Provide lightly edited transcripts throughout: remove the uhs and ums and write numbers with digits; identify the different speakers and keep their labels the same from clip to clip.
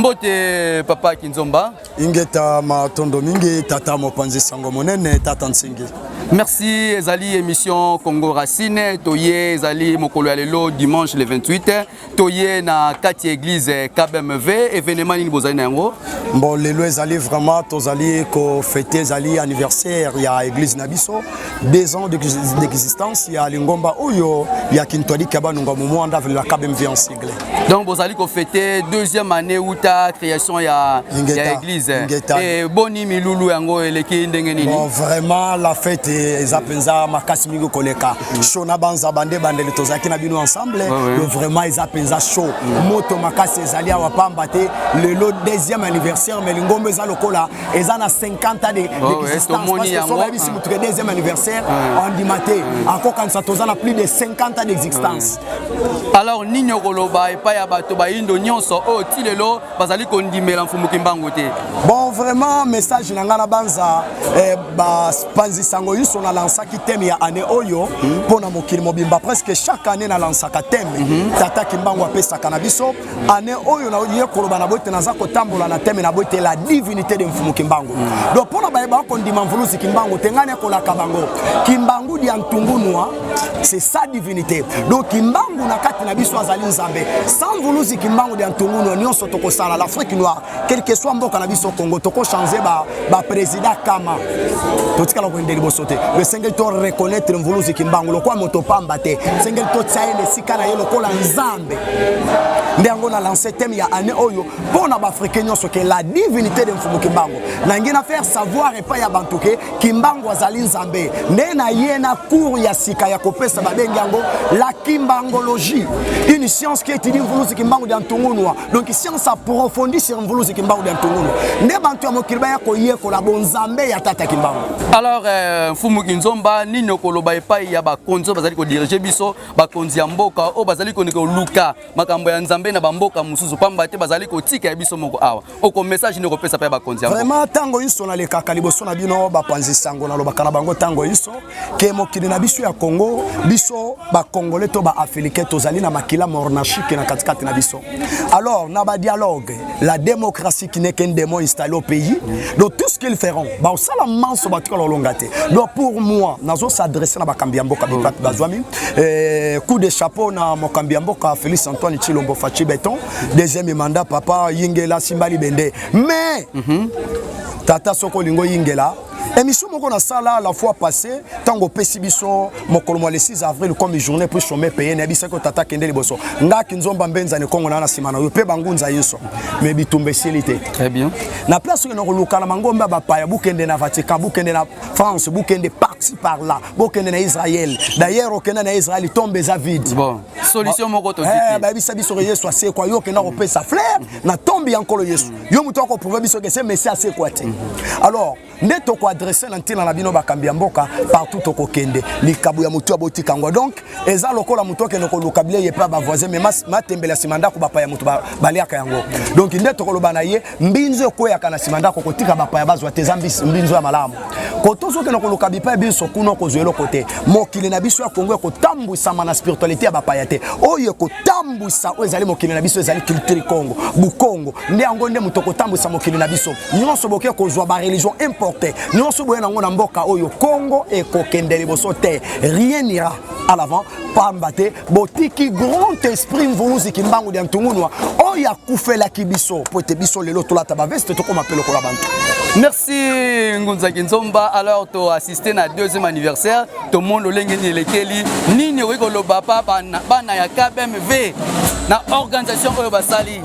Speaker 1: Mbote papa Kinzomba.
Speaker 2: Ingeta matondo mingi tata mopanzi sango monene tata Nsingi.
Speaker 1: Merci ezali émission Congo Racine toye ezali mokolo ya lelo dimanche le 28 toye na kati ya église KBMV événement nini bozali na yango?
Speaker 2: Bon lelo ezali vraiment tozali ko fêter ezali anniversaire ya église na biso 2 ans d'existence ya lingomba oyo ya Kintwadi Kabanunga Mumuanda la KBMV en sigle.
Speaker 1: Donc bozali ko fêter deuxième année uta création ya église. Et boni milulu yango eleki ndenge nini?
Speaker 2: Bon vraiment la fête eza penza makasi mingi koleka. Show na banza bande bandele tozalaki na bino ensemble. Donc vraiment eza penza show. Moto makasi ezali awa pamba te lelo deuxième anniversaire mais lingomba eza lokola eza na 50 ans d'existence parce que soki bayebisi motu ke deuxième anniversaire ondima te, akokanisa toza na plus de 50 ans d'existence.
Speaker 1: Alors nini okoloba epai ya bato bayindo nyonso oyo ti lelo bazali kondimela Mfumu Kimbangu te?
Speaker 2: Bon vraiment message na ngai na banza bapanzi sango nyonso, nalansaki thème ya année oyo mpo na mokili mobimba. Presque chaque année nalansaka thème tata Kimbangu apesaka na biso. Année oyo naye koloba na boye te naza kotambola na thème na boye te la divinité de Mfumu Kimbangu. Donc mpona bayeba kondima Mvuluzi Kimbangu te, ngai nakolaka bango Kimbangu dia Ntungunwa, c'est sa divinité. Donc Kimbangu na kati na biso azali Nzambe. Sans Mvuluzi Kimbangu dia Ntungunwa, nyonso tokosala l'Afrique noire, quel que soit mboka na biso Congo, tokochange baprésident kama, totikala kokende liboso te. Esengeli to reconnaître Mvuluzi Kimbangu lokola moto pamba te, esengeli totia ye na esika na ye lokola Nzambe. Nde yango na lance thème ya année oyo mpo na baafricain nyonso ke la divinité de Mfumu Kimbangu. Nangi na faire savoir epai ya bantu ke Kimbangu azali Nzambe. Nde na ye na cours ya sika ya kopesa, babengi yango la kimbangologie, une science qui étudie Mvuluzi Kimbangu dia Ntungunwa. Donc science approfondie sur Mvuluzi Kimbangu dia Ntungunwa, nde bantu ya mokili baya koyekola bonzambe ya tata Kimbangu.
Speaker 1: Alors Mfumu Kinzomba, nini okoloba epai ya bakonzi oyo bazali kodirige biso, bakonzi ya mboka oyo bazali koluka makambo ya Nzambe na bamboka mosusu, pamba te bazali kotika ya biso moko awa? Oko message nini okopesa mpe ya bakonzi ya mboka?
Speaker 2: Vraiment ntango nyonso nalekaka liboso na bino bapanzi sango, nalobaka na bango ntango nyonso ke mokili na biso ya Congo, biso bacongolais to baafricain, tozali na makila monarchique na katikati na biso. Alors na badialogue, la démocratie qui n'est qu'un démon installé au pays, donc tout ce qu'ils feront, baosala manso, batikala olonga te. Donc pour moi nazo s'adresse na bakambi ya mboka bipapi bazwami. Coup de chapeau na mokambi ya mboka Félix Antoine Tshilombo Fatshi Béton, deuxième mandat, papa yingela, simbali bende. Mais tata, soki olingi oyingela, émission moko nasala la fois passée, ntango opesi biso mokolo mwa le 6 avril comme journée pour chômer payé, nayebisaki o tata kende liboso, ngaki nzomba mbenzani kongo na na nsima na yo mpe bangunza nyonso, mais bitumba esili te.
Speaker 1: Très bien.
Speaker 2: Na place okende koluka na mangombe ya bapaya, bukende na Vatican, bukende na France, bukende parti par là, bokende na Israël. D'ailleurs okende na Israël, tombe eza vide.
Speaker 1: Bon, solution moko tozwi te.
Speaker 2: Bayebisa biso ke Yesu asekwa, yo okenda kopesa fleur na tombe ya nkolo Yesu, yo moto akoprouve biso ke se Messie asekwa te. Alors nde tokoadresse na ntina na bino bakambi ya mboka partout tokokende, likabo ya motu abotika yango. Donc eza lokola motu akende koluka bilei epai ya bavoisin, mais matembele ya nsima ndako, bapaya motu baliaka yango. Donc nde tokoloba na ye, mbinzo ekweyaka na nsima ndako, kotika bapaya bazwa te, eza mbinzo ya malamu. Koto ozokende koluka bipai biso kuna, okozwa eloko te. Mokili na biso ya Kongo ekotambwisama na spiritualité ya bapaya te. Oyo ekotambwisa oyo ezali mokili na biso ezali culture Kongo, bukongo. Nde yango nde moto okotambwisa mokili na biso nyonso. Boke kozwa bareligion importé nyonso boye nango na mboka oyo Kongo, ekokende liboso te, rien n'ira à l'avant, pamba te botiki grand esprit Mvuluzi Kimbangu dia Ntungunwa oyo akufelaki biso po ete biso lelo tolata baveste, tokóma mpe lokola bantu.
Speaker 1: Merci Ngunzaki Nzomba. Alors to assister na deuxième anniversaire, tomoni lolenge nini elekeli. Nini okoki koloba pa bana ya KBMV na organisation oyo basali?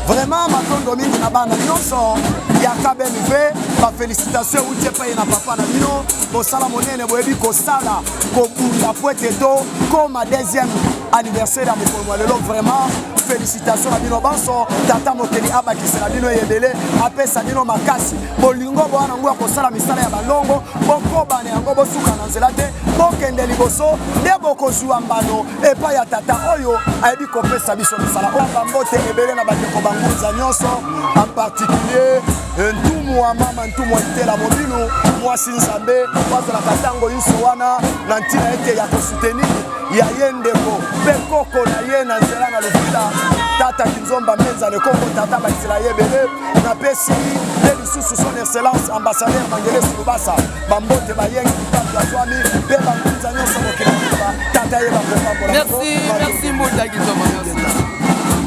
Speaker 2: Vraiment matondo mingi na bana nyonso ya KBMV. Bafélicitation euti epai na papa na bino. Mosala monene boyebi kosala, kobunda po ete to koma deuxième anniversaire ya mokolo mwa lelo. Vraiment félicitation na bino banso. Tata mokeli abakisela bino ebele, apesa bino makasi, bolingo bowana yango ya kosala misala ya balongo. Bokobana yango, bosuka na nzela te, bokende liboso, nde bokozwa mbano epai ya tata oyo ayebi kopesa biso misala. Oyo bambote ebele na bandeko bangunza nyonso, en particulier ntumu wa mama, ntumu wa itela mobilu, mwasi Nzambe bazalaka ntango nyonso wana na ntina ete ya kosoutenir ya ye ndeko mpe koko na ye na nzela na lopita. Tata Kinzomba Menza le Congo, tata bakisela ye ebele. Napesi ye lisusu son excellence ambassadeur Mangele Sulubasa, bambote bayengi bato azwami mpe bangunza nyonso mokili mobimba, tata ye bakopambola.
Speaker 1: Merci.